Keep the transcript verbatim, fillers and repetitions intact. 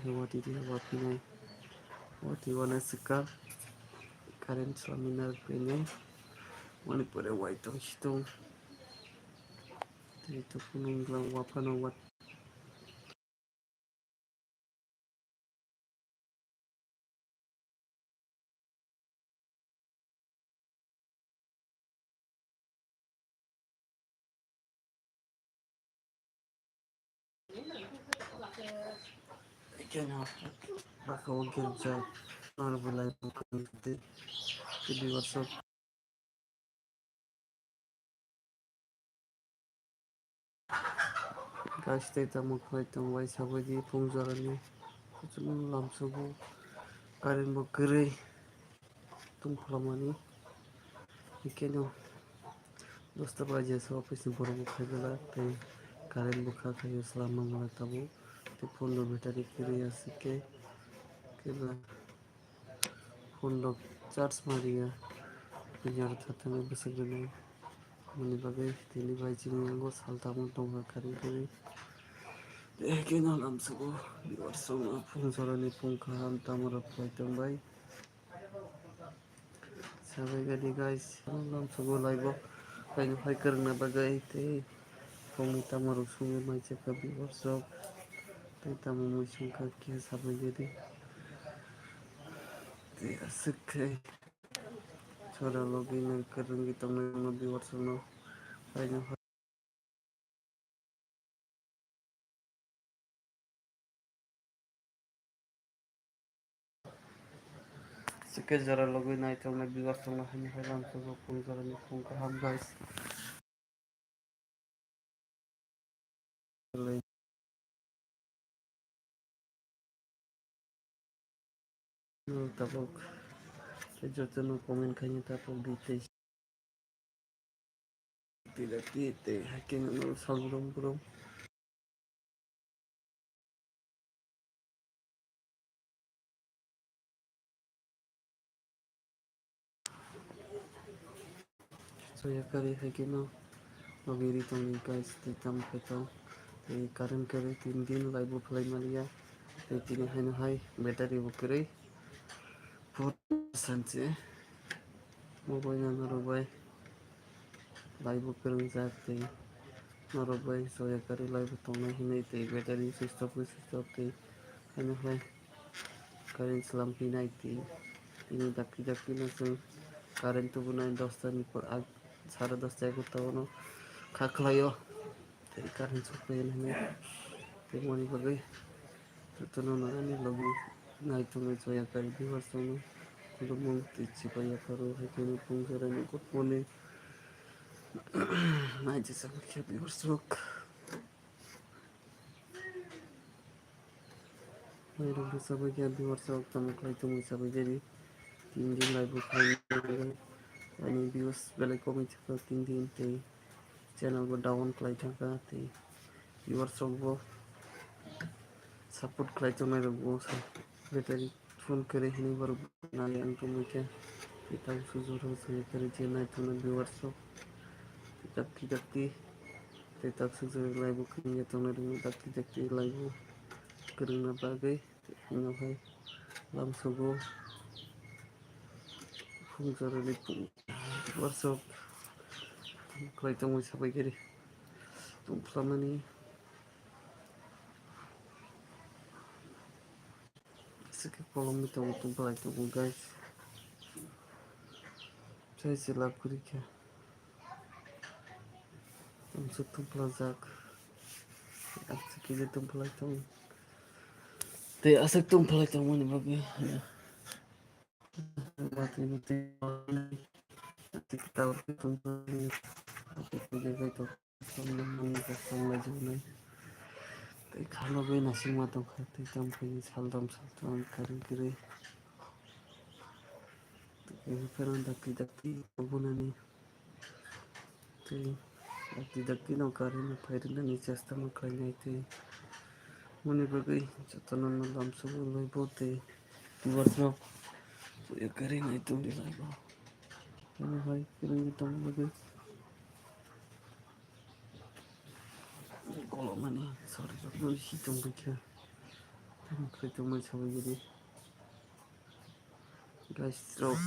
Watwi di, watwi nai. Watwi wana swkang. Current swlamina rwknai. Wani pore waitong sitong. Tei to phunung lang waphano wat. Keno baka o girja norok belai bukung tei tei bibar sok. Guys, tei tamo khlai tong bai sabai di phung jorani kuchukmung lamsogo, current bo kwrwi tongphlamani. Hikeno dosta baji asa office ni borok bo khaibela tei current bo kha khaio, swlam mangala tabuk tei phone rok battery kwrwi aswk khe kebo. Phone rok charge ma riya, puila rok thathangwi bwswk rwnai. Aboni bagwi tini bai chini yango sal tangma tongkha kari kari. Tei haikhe no lamsogo viewers rok no phung jorani phung kaham tamo rok khlai tongbai. Sabai gadi guys, lamsogo live o kaino hai kwrwngna bagwi tei phungni tamo rok songwi mai chakha viewers rok. Tei tamo mui songkha khe sabai gadi. Tei aswk khe. Chwra logi nai kwrwngwi tongnai no viewers no. Haino ha. Sikhe jora logi nai tongnai viewers no haino hai lamsogo phung jora ni phung kaham guys. Tabuk jotono comment khaina tabuk di tei tei tei tei haikhe no sal brum brum. Soya kari hai khe no logi ri tongni guys, tei tamo khe to tei current kwrwi tin din live bo phlai maliya, tei tini haino hai battery bo kwrwi phut sanse. Mobile no norok bai live bo kwrwngjak tei norok bai soya kari live bo tongnai hinwi tei battery switch off khe switch off tei haino hai current swlam phinai tei tini dakti dakti no chwng current tubunai dosta ni pore ag sare dosta egarota o no kha khlaio. Tei current sok phaiyani hinwi tei moni bagwi jotono nangani logi nai tongwi soya kari viewers rokno khulumung tei chibai yapharo hai kheno phung jorani good morning. Nai jesa khe viewers rok. Hai rok bwsa bai khe viewers rok tamo khlai tongwi sabai jari tin din live bo khlai ani views belai komwi thangkha tin din tei channel bo down khlai thangkha tei viewers rok bo support khlai tongnai rok bo battery full kwrwi hinwi borok nai ang tongwi khe tei tabuk sujak rok se kwrwi je nai tongnai viewers rok tei dakti dakti tei tabuk sujak live bo kwrwngya tongnai rok dakti dakti live bo kwrwngna bagwi. Tei hino hai lamsogo phung jorani phung workshop khlai tongwi sabai khe ri tongphlamani. Aswk khe kolomwi tongo tongphlai tongo guys. Sai se lab kwrwi khe. Tongthok tongphlajak. Aswk khe tongphlai tongo. Tei aswk tongphlai tongmani bagwi. Batwi batwi. Aswk khe tabuk tongphlai. Aswk khe tongphlai. Tei kha logwi naisingma tongkha, tei tamo khe saldam saldam kwrwi kwrwi. Tei phano dakti dakti rwbwnani. Tei dakti dakti no karwi no phai rwnani chesta ma khlainai tei. Moni bagwi jotono no lamsogo laibo tei viewers rok kwrwi nai tongwi laibo. Tamo hai kwrwngwi tongma bagwi. Kolomani sori rok no si tongwi kha. Kaitor mai sabai gidi. Guys, rok.